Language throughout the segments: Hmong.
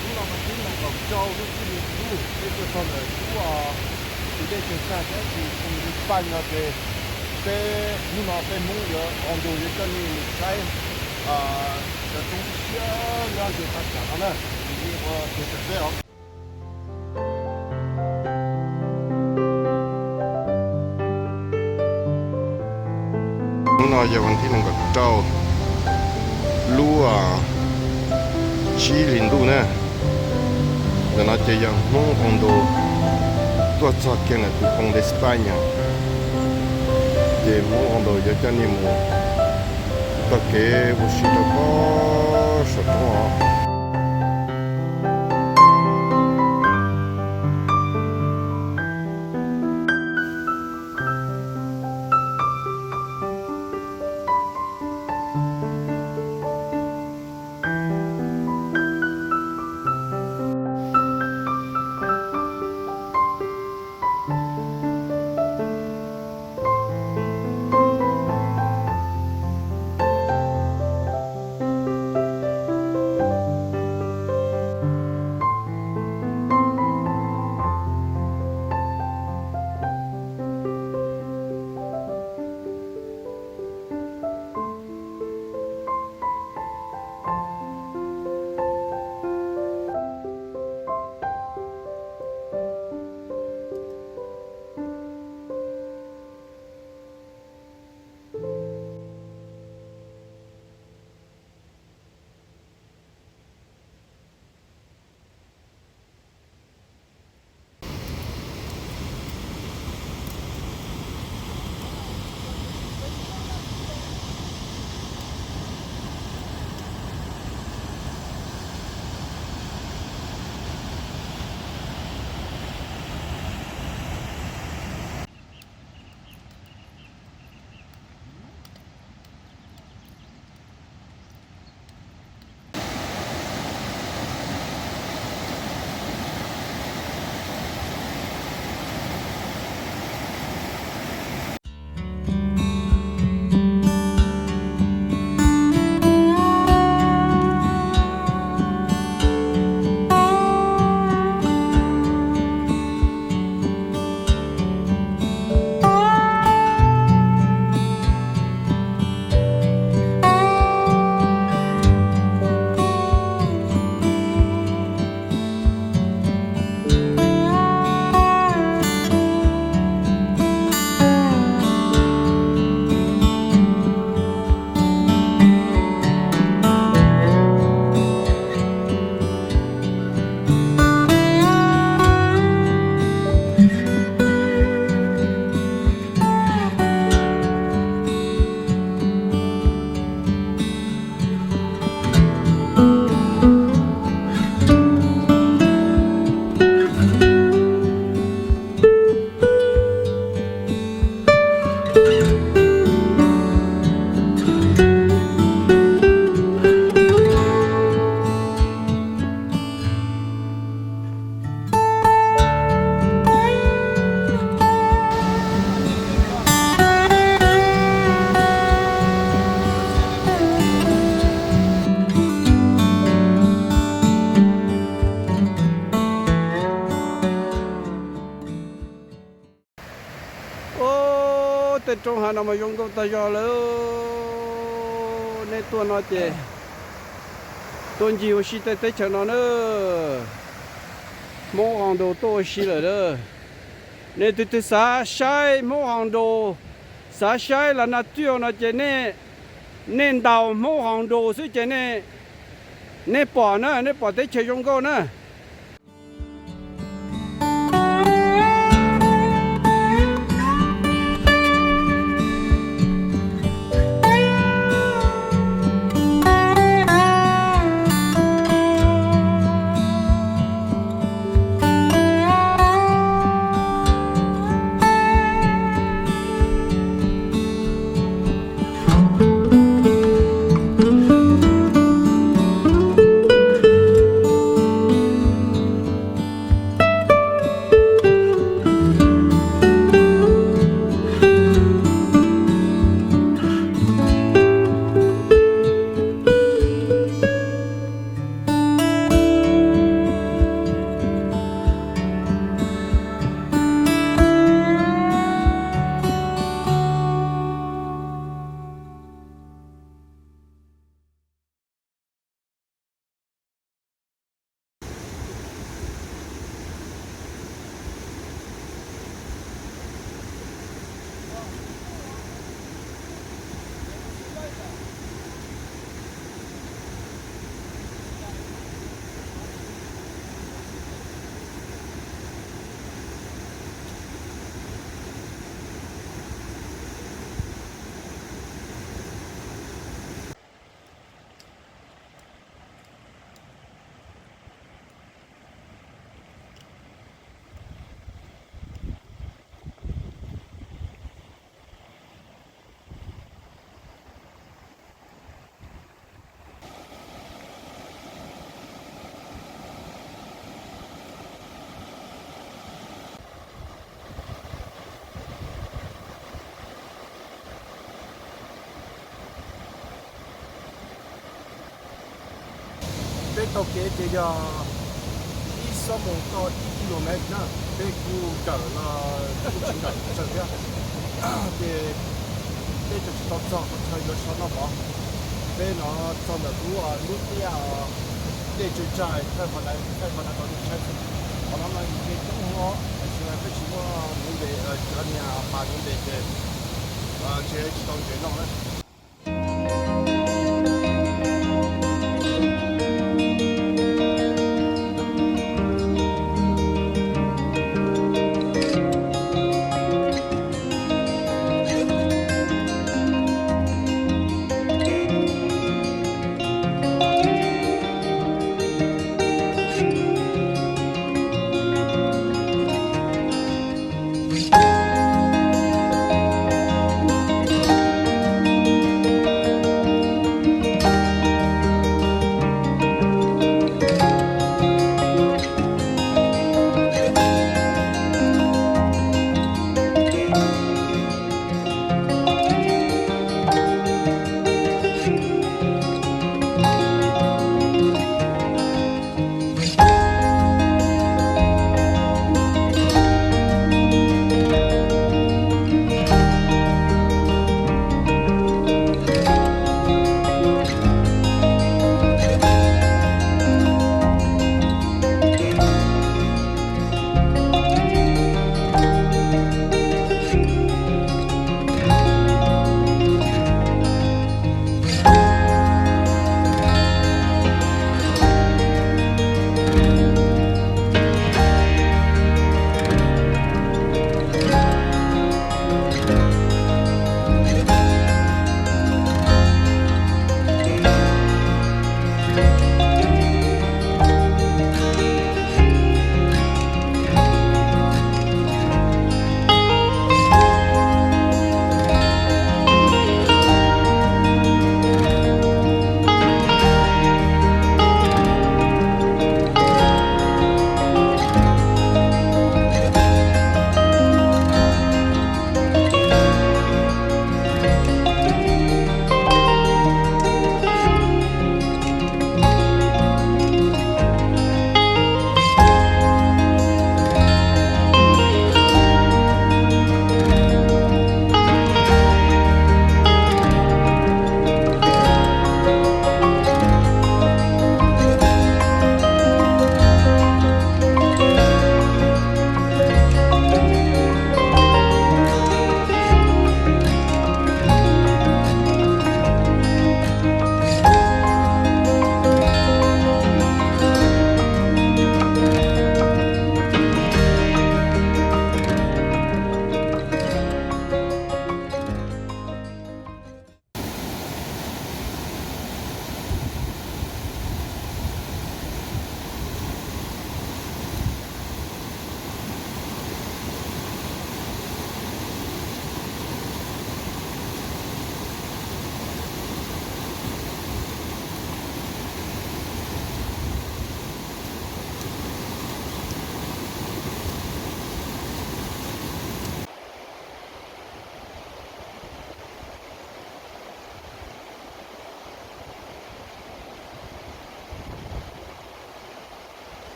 Hnub no mas hnub nees nkaum rau lub tsib hlis ntuj, peb tuaj txog ntawm lub, tus dej Trường Sa thiab tus Phong España no ces peb hnub no peb Hmoob yuav ua ntu yuav coj nej mus saib cov roob siab nyob ze thaj tsam no na, ces nej ua tus saib peb os. Hnub no yog vas thib nees nkaum rau lub tsib hlis ntuj na. Ntawm no ces yog Hmoob ua ntu tuaj txog kiag ntawm tus Phong España, ces Hmoob ua ntu yuav coj nej mus taug kev ua si rau pem saum roob os. Ub, tej roob hav no mas zoo nkauj tag zog lawm. Nej tuaj no ces tuaj ncig ua si tej teb chaws no na. Hmoob Hau Nraus tuaj ua si lawm na. Nej tus twg xav saib Hmoob Hau Nraus Xav saib las nas txiaj no ces nej, nej ntaus Hmoob Hoos nrus xwb ces nej, nej pom na, nej pom teb chaws zoo nkauj na. Peb taug kev ces yog ib xuab moos toj ib kis lus mev na, peb kuj kawm los kuj tsis nkawm tsawg thiab. Ces peb tseem tsis tau txog qhov chaw yuav so noj mov. Peb no txog ntawm lub, lub tiaj dej tsw tsai, thaij qhov ntawd tau nej saib xwb. Qhov no no ces coob hwv os, tiam sis peb tsis muaj nuv ntes, cov niag pas nuv ntes ces ntshe tsis tau ntses noj na.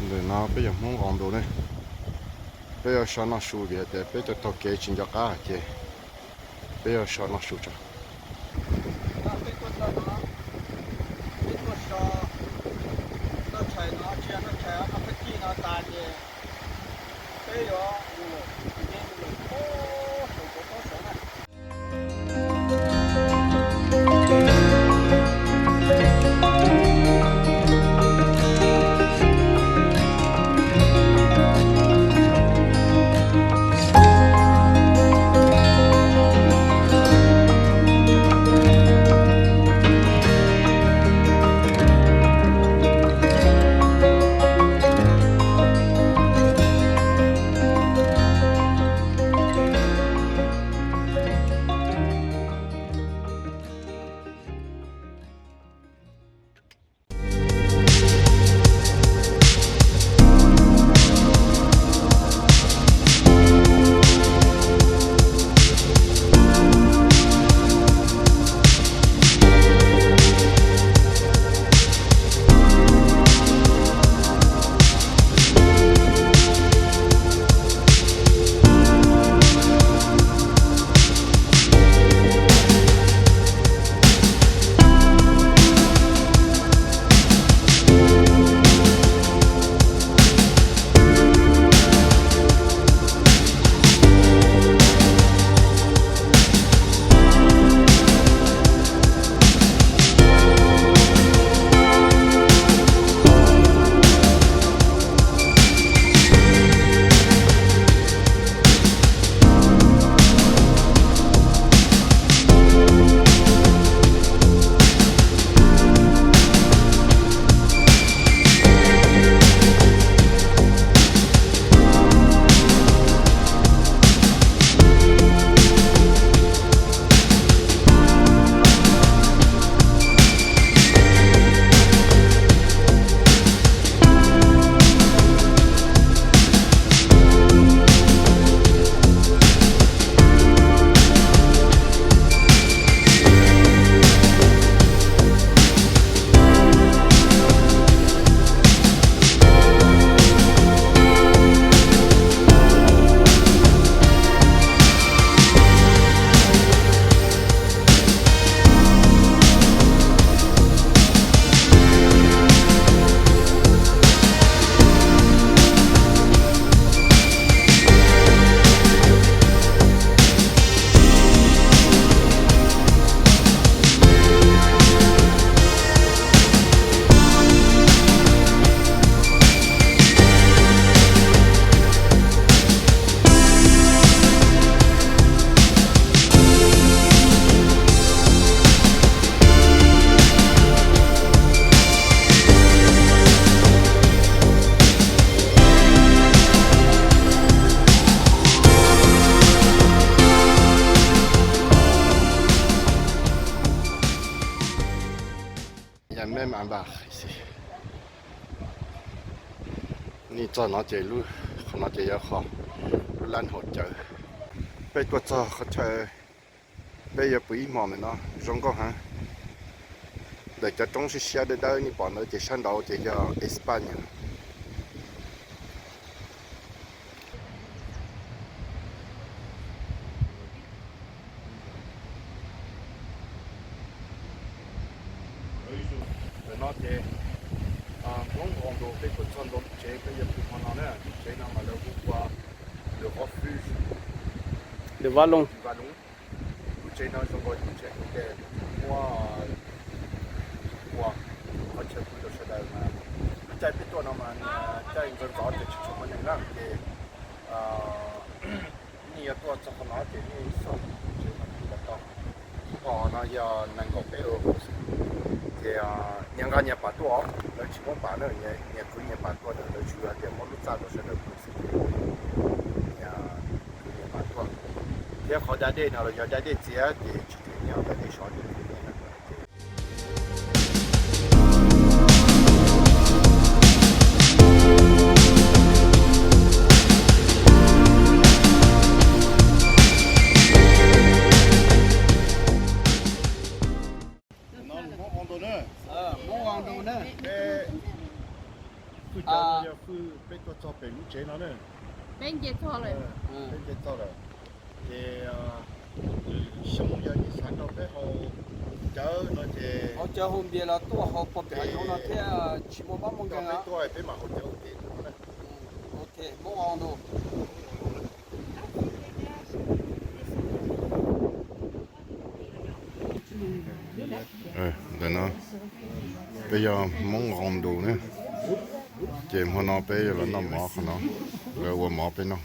Ntawm no peb yog Hmoob Nqos Ntus ne, peb yuav so noj su vim tias peb tuaj taug kev tsis nco qab ces peb yuav so noj su tso. Nej txog no ces lub, qhov no ces yog qhov lub lab hauv cawv. Peb tuaj txog qhov chaw peb yuav pw ib hmo ntawm no zoo nkauj heev. Ntawm cov roob siab siab dawb dawb nej pom ntawd ces sab nraud ces yog España. Ntawm no ces Hmoob Nqos Ntus peb tuaj txog ntawm lub tsev peb yuav pw hmo no na, lub tsev no mas lawv hu ua The Refuge, The Vallon. Lub tsev no zoo nkaus lub tsev hu tes muab ua qhov chaw pw rau sawv daws mas lub caij peb tuaj no mas caij ntxov ntxov ces tsis tshua muaj neeg na ces nej yuav tuaj txog qhov no ces nej xauj tsev no pw los tau. Ib hmo no yog nees nkaum peb euro xwb. Ces nyias nqa nyias pam tuaj, lawv tsis muab pam na, nyias kwv nyias pam tuaj na, lawv tsuas yog tias muab lub txaj rau sawv daws pw xwb ces nyias kwv nyias pam tuaj. Thiab qhov da dej no los yog da dej txiav ces tsis them nyiaj, da dej sov ces them nyiaj na. Cov no yog hwj peb tuaj txog pem lub tsev no na. Peb nce txog lawm. Peb nce txog lawm. Ces xyoo yog nej xav nrog peb haus cawv no ces haus cawv haus npias los tuaj haus pem hav zoov no thiab, tsis muaj mab muaj nkeeg, peb tuaj peb mam haus cawv ua ke no na. Ntawm no peb yog Hmoob Nqos Ntus ne, ces hmo no peb yuav los noj mov qhov no, lawv ua mov peb noj.